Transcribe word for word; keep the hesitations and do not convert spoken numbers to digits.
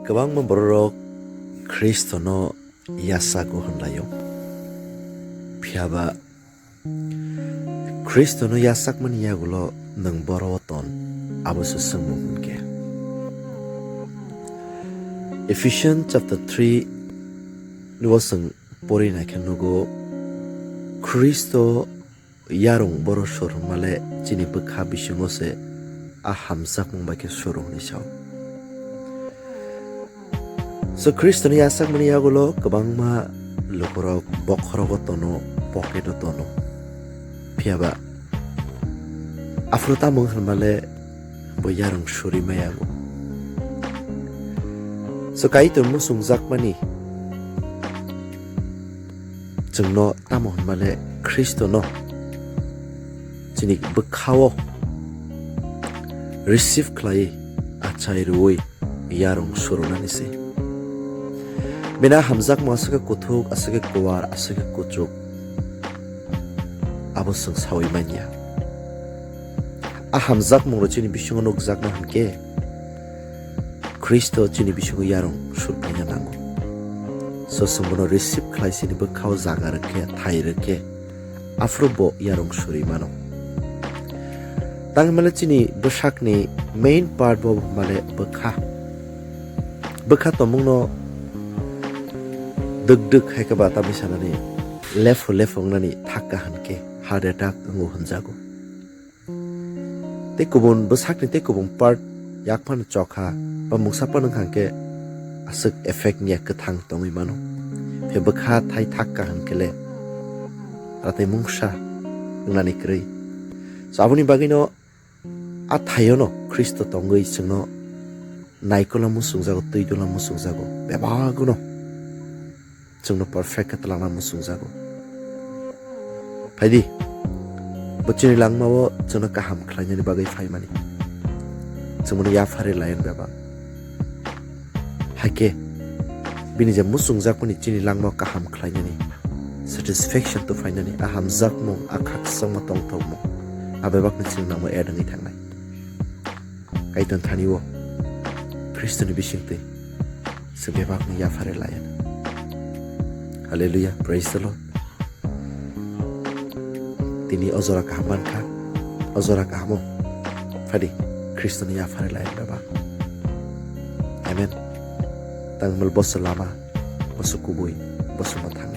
Kwbangma bororok Khristono yachago hwnlaio. Phiyaba Khristono yachakmani yagulo nwng boro ton, abo se swngmung hwnkhe. Ephesians chapter three ni o chwng pori naikhe nugo, Khristo yarung boro sur hwnmale chini bwkha bisingo se a hamjakmung bai khe suru hwnwi sao. So Khristoni yachakmani yagulo kwbangma lukurok bokhorogo tono, pocket-o tono. Phiyaba aphuru tamo hwnmale bo yarung suri maya bo. So Kaitor muchungjakmani chwngno tamo hwnmale Khristono chini bwkhao receive khlai achai rwui yarung surunani se. Bini hamjakmung aswk khe kuthuk, aswk khe kuwar, aswk khe kuchuk, abo chwng saui manya. A hamjakmungrok chini bisingo nukjakna hwnkhe Khristo chini bisingo yarung surpaina nango. So chwng bono receive khlai chini bwkhao jaga rwkhe, thai rwkhe, aphuru bo yarung suri mano. Tangmale chini bwsakni main part bo male bwkha. Bwkha tongmungno dwk dwk hai khe ba tamni sanani, lepho lepho wngnani thak kaham khe heart attack wngo hwnjago. Tei kubun bwsakni tei kubun part yak phano chokha ba mungsa phano wngkha hwnkhe aswk effect ni kwthang tongwi mano. Phiya bwkha thai thak kaham khe le ratwi mungsa wngnani kwrwi. So aboni bagwino a thaiono Khristo tongwi chwngno naikula muchungjago, twi dula muchungjago, bebagono chwngno perfect khe twlangna muchungjago. Phaidi, bo chini langmao chwngno kaham khlainani bagwi phaimani. Chwng bono yapharwi laiyan bebak. Haikhe, bini je muchungjakmani chini langmao kaham khlainani, satisfaction tubuphainani, a hamjakmung, a khakchangma tongthokmung, a bebakni chini nangmao add wngwi thangnai. Kaitor thani-o Khristoni bisingtwi se bebakni yapharwi laiyan. Hallelujah, praise the Lord. Tini o jora kaham mankha, o jora kahamo. Phadi, Khristoni yapharwi laiyan bebak. Amen. Tangmal boso lama, boso kubui, boso mwthang.